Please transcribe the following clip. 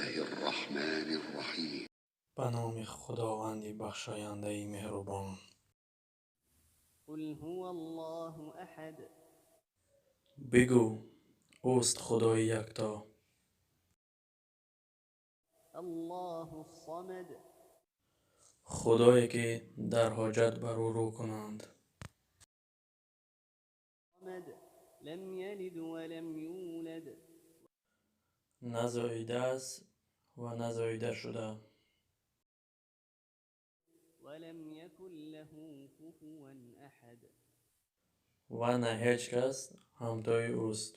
الله الرحمن الرحيم. Ба номи Худованди бахшояндаи меҳрубон. قل هو الله أحد. Бигӯ: ӯст Худои якто. الله الصمد. Худое, ки дар ҳоҷат бар ӯ рӯ кунанд. الصمد، لم يلد ولم يولد. На зоидааст ва на зоида шуда. ولم يكن له كفوا أحد. Ва на ҳеҷ кас ҳамтои ӯст.